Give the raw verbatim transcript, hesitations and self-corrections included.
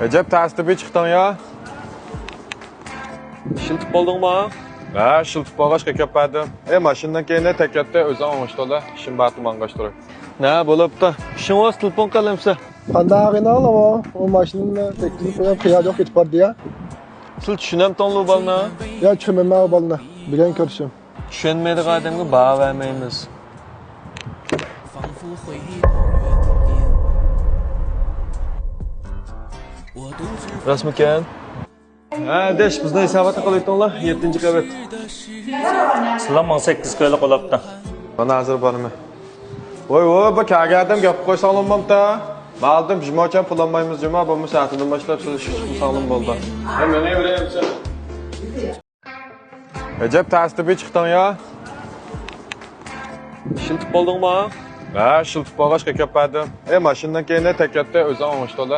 ئەجەب تەستە بىر چىقتىڭ يا. ئىشلىتىپ بولدۇڭمۇ؟ ھە، ئىشلىتىپ بولغاچقا كەپ بەردىم. ئەي، ماشىنىنىڭ كەينىدە تەكەتتە ئۆزۈڭ ئوڭۇشتۇرلا. ئىشىم بارتى ماڭغاچتۇرۇپ. نە، بولۇپتۇ. ئىشىڭ بولسا تېلېفون قىلىمسە. قانداق ئاغىنىڭلىمۇ؟ ئۇ ماشىنىنى تەكلىپ قىلىپ قىيا جوق كېتىپ باردى يا. سىز چۈشىنەمتىڭلۇ بالىنى؟ يا، چۈشىنىمەن ئۇ بالىنى. بۈگۈن كۆرۈشۈم. چۈشەنمەيدىغان ئادەمگە باھا بەرمەيمىز. راستمىكەن؟ ھە، ئاداش، بىزنى ھېسابات قىلىۋېتىڭلار، يەتتىنچى قەۋەت. سىلەر مىڭ سەككىز قويلۇق بولاپتۇ. مانا ھازىر بارىمەن. ۋاي، ۋاي، بۇ كەلگەن ئادەم گەپ قويساڭلار بولمامتا؟ مەلۇم جۇماچان پۇل ئالمايمىز جۇما، بولمىسا ئەتىدىن باشلاپ سىز ئىشقا چىقمىساڭلار بولدى. ھە، مېڭىۋېرەيمىسە. ئەجەب تەستە بىر چىقتىڭ يا. ئىشلىتىپ بولدۇڭمۇ؟ ھە، ئىشلىتىپ بولغاچقا كەپ بەردىم. ئەي، ماشىنىنىڭ كەينىدە تەكەتتە ئۆزۈڭ ئوڭۇشتۇرلا.